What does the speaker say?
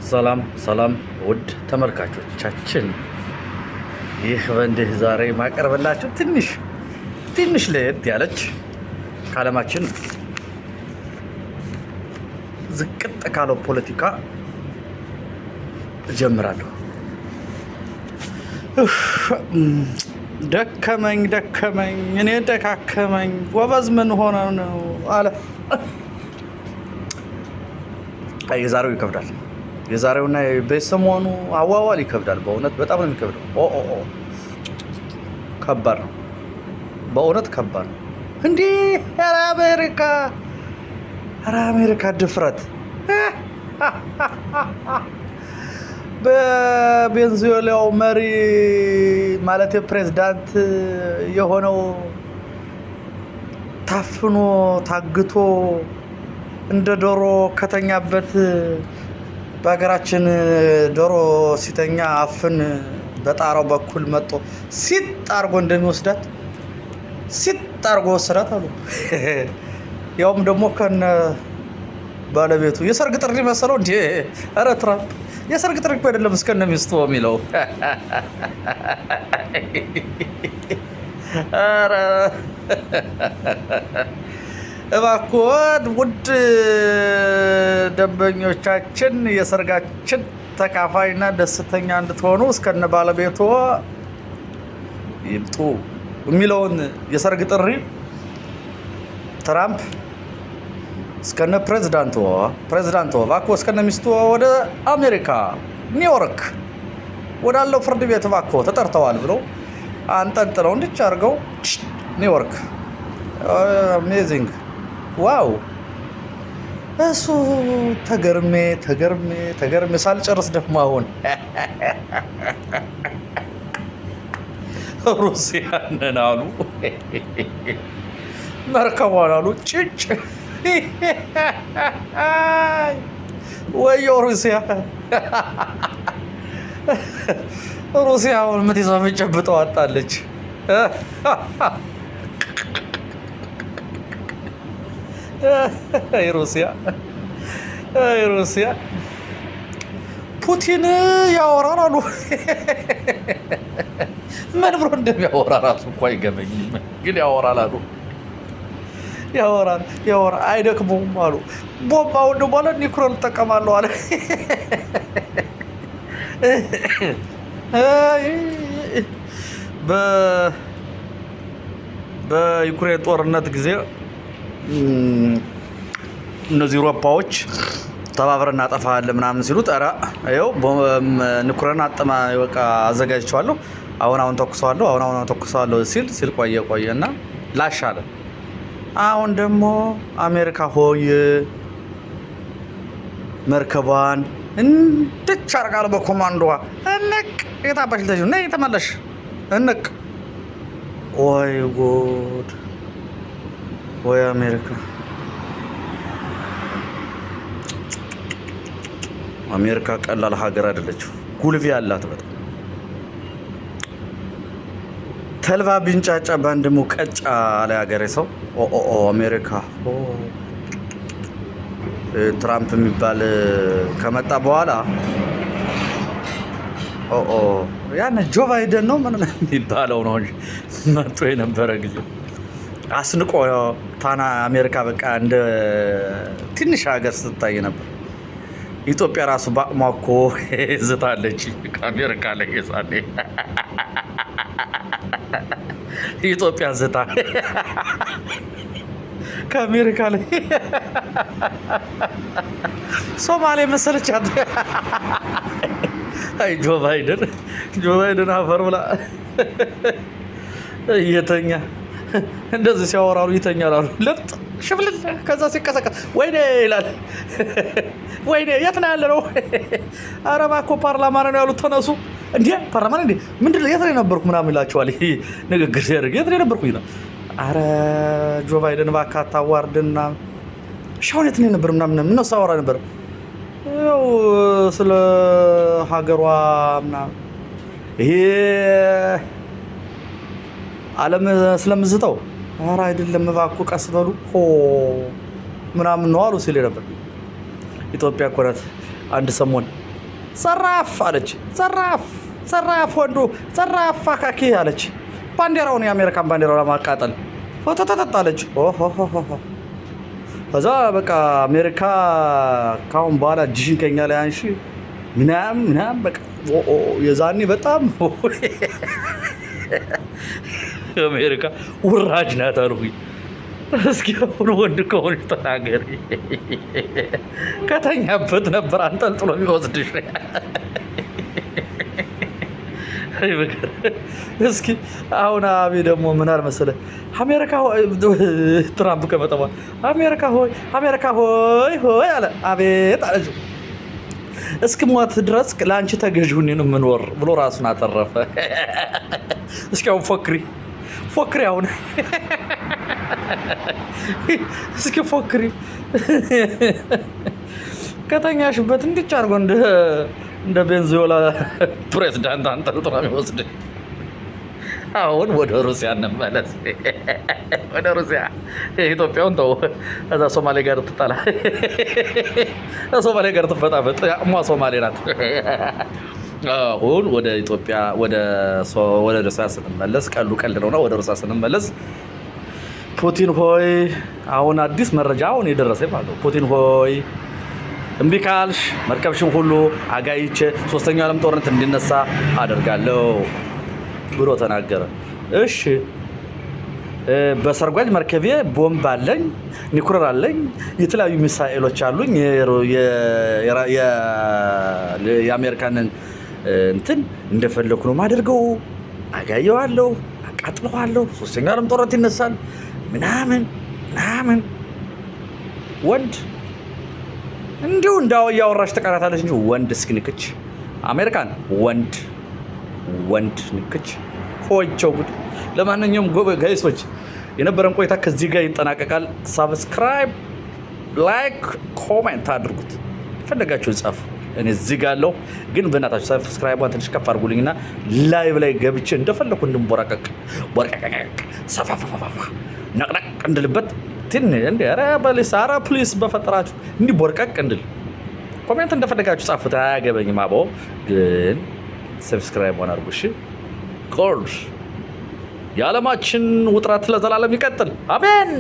ሰላም ሰላም ውድ ተመልካቾቻችን፣ ይህ በእንዲህ ዛሬ ማቀርብላችሁ ትንሽ ትንሽ ለየት ያለች ከዓለማችን ዝቅጥ ካለው ፖለቲካ እጀምራለሁ። ደከመኝ ደከመኝ፣ እኔ ደካከመኝ፣ ጎበዝ ምን ሆነ ነው አለ። የዛሬው ይከብዳል። የዛሬውና በሰሞኑ አዋዋል ይከብዳል። በእውነት በጣም ነው የሚከብደው። ኦ ኦ ከባድ ነው፣ በእውነት ከባድ ነው። እንዲህ ኧረ አሜሪካ፣ ኧረ አሜሪካ ድፍረት! በቬንዙዌላው መሪ ማለት ፕሬዝዳንት የሆነው ታፍኖ ታግቶ እንደ ዶሮ ከተኛበት፣ በሀገራችን ዶሮ ሲተኛ አፍን በጣራው በኩል መጥቶ ሲጥ አርጎ እንደሚወስዳት ሲጥ አርጎ ወሰዳት አሉ። ያውም ደግሞ ከነ ባለቤቱ። የሰርግ ጥሪ መሰለው እንዴ? ኧረ ትራምፕ፣ የሰርግ ጥሪ እኮ አይደለም እስከነ ሚስቱ የሚለው። ኧረ እባክዎት ውድ ደንበኞቻችን፣ የሰርጋችን ተካፋይና ደስተኛ እንድትሆኑ እስከነ ባለቤቱ ይምጡ የሚለውን የሰርግ ጥሪ ትራምፕ እስከነ ፕሬዝዳንቱ እባክዎ እስከነ ሚስቱ ወደ አሜሪካ ኒውዮርክ ወዳለው ፍርድ ቤት እባክዎ ተጠርተዋል ብሎ አንጠልጥለው እንድች አድርገው ኒውዮርክ። Amazing, wow! እሱ ተገርሜ ተገርሜ ተገርሜ ሳልጨርስ ደግሞ አሁን ሩሲያንን አሉ፣ መርከቧን አሉ ጭጭ። ወዮ ሩሲያ፣ ሩሲያ አሁን የምትይዘው የምትጨብጠው አጣለች። ሩሲያ ሩሲያ፣ ፑቲን ያወራል አሉ። ምን ብሎ እንደሚያወራ ራሱ እኮ አይገባኝም፣ ግን ያወራል አሉ። ያወራል ያወራል፣ አይደክመውም አሉ። ቦምብ አሁን ደግሞ አለ ኒውክሌር እጠቀማለሁ አለ። በዩክሬን ጦርነት ጊዜ እነዚህ አውሮፓዎች ተባብረን እናጠፋለን ምናምን ሲሉት፣ ኧረ ይኸው ኒውክሌርን አጠማ በቃ አዘጋጅቼዋለሁ፣ አሁን አሁን ተኩሰዋለሁ፣ አሁን አሁን ተኩሰዋለሁ ሲል ሲል ቆየ ቆየ እና ላሽ አለ። አሁን ደግሞ አሜሪካ ሆይ መርከቧን እንድች አርጋለሁ በኮማንዶዋ እንቅ፣ የታባሽ ልተሽ ነይ ተመለሽ እንቅ። ወይ ጉድ! ወይ አሜሪካ! አሜሪካ ቀላል ሀገር አይደለችም። ጉልቤ ያላት በጣም። ተልባ ቢንጫጫ በአንድ ሙቀጫ አለ ሀገሬ ሰው። ኦ ኦ አሜሪካ፣ ትራምፕ የሚባል ከመጣ በኋላ ኦ ያን ጆ ባይደን ነው ምን የሚባለው ነው እንጂ መጥቶ የነበረ ጊዜ አስንቆ ታና አሜሪካ በቃ እንደ ትንሽ ሀገር ስትታይ ነበር። ኢትዮጵያ ራሱ በአቅሟ እኮ ዝታለች ከአሜሪካ ላይ። የዛኔ ኢትዮጵያ ዝታ ከአሜሪካ ላይ ሶማሌ መሰለቻት። አይ ጆ ባይደን፣ ጆ ባይደን አፈር ብላ። እየተኛ እንደዚህ ሲያወራሉ ይተኛል አሉ። ለጥ ሽፍልል፣ ከዛ ሲቀሰቀስ ወይኔ ይላል። ወይኔ የት ነው ያለ ነው? ኧረ እባክዎ ፓርላማ ነው ያሉት፣ ተነሱ። እንዴ ፓርላማ እንዴ? ምንድን ነው? የት ነው የነበርኩ ምናምን ይላቸዋል። ይሄ ንግግር ሲያደርግ የት ነው የነበርኩ ይላል። ኧረ ጆ ባይደን እባክህ አታዋርድን ምናምን። እሺ አሁን የት ነው የነበር ምናምን? ምነው ሳወራ ነበር? ያው ስለ ሀገሯ ምናምን፣ ይሄ ዓለም ስለምዝተው። ኧረ አይደለም እባክዎ ቀስ በሉ ሆ ምናምን ነው አሉ ሲል ነበር። ኢትዮጵያ እኮ ናት አንድ ሰሞን ዘራፍ አለች። ዘራፍ ዘራፍ፣ ወንዱ ዘራፍ አካኪ አለች። ባንዲራውን፣ የአሜሪካን ባንዲራ ለማቃጠል ፎቶተጠጥ አለች። ኦሆሆሆ። ከዛ በቃ አሜሪካ ካሁን በኋላ እጅሽን ከኛ ላይ አንሺ ምናምን ምናምን በቃ የዛኔ በጣም አሜሪካ ውራጅ ናት አልኩኝ። እስኪ አሁን ወንድ ከሆንሽ ተናገሪ። ከተኛበት ነበር አንጠልጥሎ የሚወስድሽ። እስኪ አሁን አቢ ደግሞ ምን አለ መሰለህ፣ አሜሪካ ትራምፕ ከመጣ በኋላ አሜሪካ ሆይ፣ አሜሪካ ሆይ ሆይ አለ። አቤት አለችው። እስከ ሞት ድረስ ለአንቺ ተገዥ ሁኜ ነው የምኖር ብሎ ራሱን አተረፈ። እስኪ አሁን ፎክሪ ፎክሪ፣ አሁን እስኪ ፎክሪ። ከተኛሽበት እንዲች አድርጎ እንደ ቬንዙዌላ ፕሬዝዳንት አንጠልጥሎ የሚወስድ። አሁን ወደ ሩሲያ እንመለስ። ወደ ሩሲያ፣ ኢትዮጵያውን ተው። እዛ ሶማሌ ጋር ትጣላ፣ ሶማሌ ጋር ትፈጣፈጥ። ሟ ሶማሌ ናት። አሁን ወደ ኢትዮጵያ፣ ወደ ሩሲያ ስንመለስ፣ ቀሉ ቀልድ ነውና ወደ ሩሲያ ስንመለስ፣ ፑቲን ሆይ፣ አሁን አዲስ መረጃ አሁን የደረሰ ማለት ነው። ፑቲን ሆይ፣ እምቢ ካልሽ መርከብሽን ሁሉ አጋይቼ ሶስተኛው ዓለም ጦርነት እንዲነሳ አደርጋለሁ ብሎ ተናገረ። እሺ፣ በሰርጓጅ መርከቤ ቦምብ አለኝ፣ ኒኩለር አለኝ፣ የተለያዩ ሚሳኤሎች አሉኝ። የአሜሪካንን እንትን እንደፈለኩ ነው ማደርገው፣ አጋየዋለሁ፣ አቃጥለዋለሁ፣ ሶስተኛው ዓለም ጦርነት ይነሳል ምናምን ምናምን። ወንድ እንዲሁ እንዳው እያወራሽ ትቀራታለች እንጂ ወንድ እስኪ ንክች፣ አሜሪካን ወንድ ወንድ ንክች ሆቸው ጉድ። ለማንኛውም ጎበ guys ኦች፣ የነበረን ቆይታ ከዚህ ጋር ይጠናቀቃል። Subscribe፣ like፣ comment አድርጉት። የፈለጋችሁን ጻፉ። እኔ እዚህ ጋር አለሁ። ግን በእናታችሁ subscribe ቧን ትንሽ ከፍ አድርጉልኝና live ላይ ገብቼ እንደፈለኩ እንድንቦራቀቅ ቦርቀቀቅ ሰፋፋፋፋ ነቅነቅ እንድልበት እንደ ኧረ በሊስ ኧረ please በፈጠራችሁ እንዲህ ቦርቀቅ እንድል comment እንደፈለጋችሁ ጻፉት። አያገበኝም። አቦ ግን subscribe ሆን አድርጉ። እሺ ጎልድ፣ የዓለማችን ውጥረት ለዘላለም ይቀጥል። አሜን።